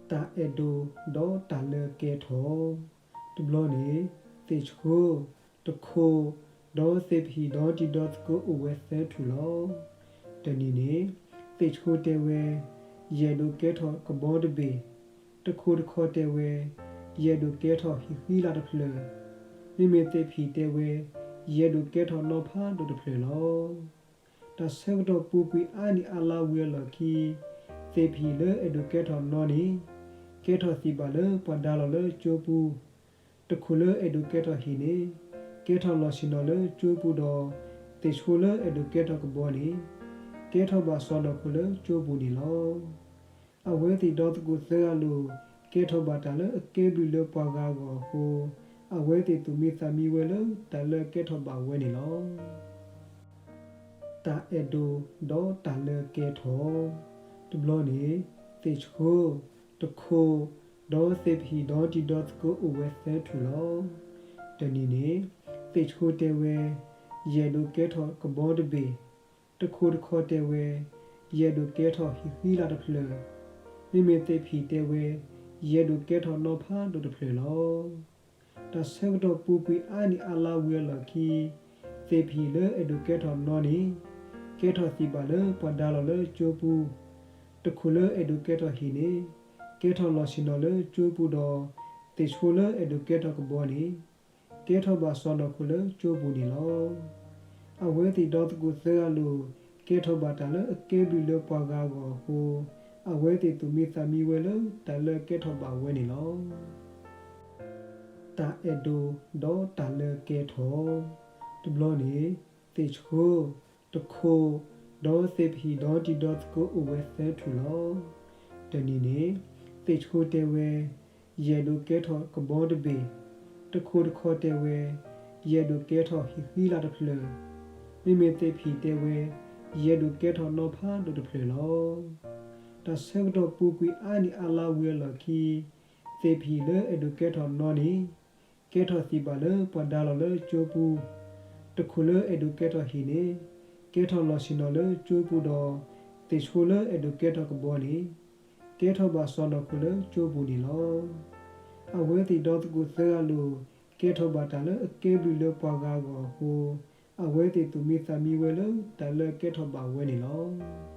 တၢ်အဲၣ်ဒိးဒီးတၢ်လၢကဲထီၣ်. တဘျီန့ၣ် သ့ၣ်ဆှိ, တခိး, ဒီးသ့ၣ်ဖံၣ်ဒီတံၤဒီသကိးအိၣ်ဝဲသၢထူၣ်လီၤ. တနံၤန့ၣ် သ့ၣ်ဆှိတဲဝဲ, ယအဲၣ်ဒိးကဲထီၣ်ကဘီတဘ့ၣ်. တခိးတခီတဲဝဲ, ယအဲၣ်ဒိးကဲထီၣ်ဟံၣ်ဃံလၤတဖျၢၣ်. မ့မ့ၢ်သ့ၣ်ဖံၣ်တဲဝဲ, ယအဲၣ်ဒိးကဲထီၣ်နီဖးဒိၣ်တဖျၢၣ်လီၤ. တၢ်ဆၢကတီၢ်ပူၤကွံာ်အါနံၣ်အါလါဝံၤအလီၢ်ခံ သ့ၣ်ဖံၣ်လၢအဲၣ်ဒိးကဲထီၣ်နီန့ၣ် ကဲထီၣ်သံးဘၣ်လၢပှၤဒါလီၤလၢကၠိပူၤ, တခိးလၢအဲၣ်ဒိးကဲထီၣ်ဟံၣ်န့ၣ် ကဲထီၣ်လီၤဆ့ၣ်နီၤလၢကၠိပူၤဒီး သ့ၣ်ဆှိလၢအဲၣ်ဒိးကဲထီၣ်ကဘီန့ၣ် ကဲထီၣ်ဘၣ်စီၢ်နီၤခိၣ်လၢကၠိပူၤန့ၣ်လီၤ. အဝဲသ့ၣ်ဒီသကိးသၢဂၤလိၤ ကဲထီၣ်ဘၣ်တၢ်လၢအကဲဘျုးလၢပှၤဂၤအဂီၢ်အဃိ အဝဲသ့ၣ်သူၣ်မံသးမံဝဲလၢတၢ်လၢကဲထီၣ်ဘၣ်ဝဲန့ၣ်လီၤ. တၢ်အဲၣ်ဒိးဒီးတၢ်လၢကဲထီၣ်. တဘျီန့ၣ် သ့ၣ်ဆှိ, တခိး, ဒီးသ့ၣ်ဖံၣ်ဒီတံၤဒီသကိးအိၣ်ဝဲသၢထူၣ်လီၤ. တနံၤန့ၣ် သ့ၣ်ဆှိတဲဝဲ, ယအဲၣ်ဒိးကဲထီၣ်ကဘီတဘ့ၣ်. တခိးတခီတဲဝဲ, ယအဲၣ်ဒိးကဲထီၣ်ဟံၣ်ဃံလၤတဖျၢၣ်. မ့မ့ၢ်သ့ၣ်ဖံၣ်တဲဝဲ, ယအဲၣ်ဒိးကဲထီၣ်နီဖးဒိၣ်တဖျၢၣ်လီၤ. တၢ်ဆၢကတီၢ်ပူၤကွံာ်အါနံၣ်အါလါဝံၤအလီၢ်ခံ သ့ၣ်ဖံၣ်လၢအဲၣ်ဒိးကဲထီၣ်နီန့ၣ် ကဲထီၣ်သံးဘၣ်လၢပှၤဒါလီၤလၢကၠိပူၤ, တခိးလၢအဲၣ်ဒိးကဲထီၣ်ဟံၣ်န့ၣ် ကဲထီၣ်လီၤဆ့ၣ်နီၤလၢကၠိပူၤဒီး သ့ၣ်ဆှိလၢအဲၣ်ဒိးကဲထီၣ်ကဘီန့ၣ် ကဲထီၣ်ဘၣ်စီၢ်နီၤခိၣ်လၢကၠိပူၤန့ၣ်လီၤ. အဝဲသ့ၣ်ဒီသကိးသၢဂၤလိၤ ကဲထီၣ်ဘၣ်တၢ်လၢအကဲဘျုးလၢပှၤဂၤအဂီၢ်အဃိ အဝဲသ့ၣ်သူၣ်မံသးမံဝဲလၢတၢ်လၢကဲထီၣ်ဘၣ်ဝဲန့ၣ်လီၤ. တၢ်အဲၣ်ဒိးဒီးတၢ်လၢကဲထီၣ်. တဘျီန့ၣ် သ့ၣ်ဆှိ, တခိး, ဒီးသ့ၣ်ဖံၣ်ဒီတံၤဒီသကိးအိၣ်ဝဲသၢထူၣ်လီၤ. တနံၤန့ၣ် သ့ၣ်ဆှိတဲဝဲ, ယအဲၣ်ဒိးကဲထီၣ်ကဘီတဘ့ၣ်. တခိးတခီတဲဝဲ, ယအဲၣ်ဒိးကဲထီၣ်ဟံၣ်ဃံလၤတဖျၢၣ်. မ့မ့ၢ်သ့ၣ်ဖံၣ်တဲဝဲ, ယအဲၣ်ဒိးကဲထီၣ်နီဖးဒိၣ်တဖျၢၣ်လီၤ. တၢ်ဆၢကတီၢ်ပူၤကွံာ်အါနံၣ်အါလါဝံၤအလီၢ်ခံ သ့ၣ်ဖံၣ်လၢအဲၣ်ဒိးကဲထီၣ်နီန့ၣ် ကဲထီၣ်သံးဘၣ်လၢပှၤဒါလီၤလၢကၠိပူၤ, တခိးလၢအဲၣ်ဒိးကဲထီၣ်ဟံၣ်န့ၣ် ကဲထီၣ်လီၤဆ့ၣ်နီၤလၢကၠိပူၤဒီး သ့ၣ်ဆှိလၢအဲၣ်ဒိးကဲထီၣ်ကဘီန့ၣ် ကဲထီၣ်ဘၣ်စီၢ်နီၤခိၣ်လၢကၠိပူၤန့ၣ်လီၤ. အဝဲသ့ၣ်ဒီသကိးသၢဂၤလိၤ ကဲထီၣ်ဘၣ်တၢ်လၢအကဲဘျုးလၢပှၤဂၤအဂီၢ်အဃိ အဝဲသ့ၣ်သူၣ်မံသးမံဝဲလၢတၢ်လၢကဲထီၣ်ဘၣ်ဝဲန့ၣ်လီၤ.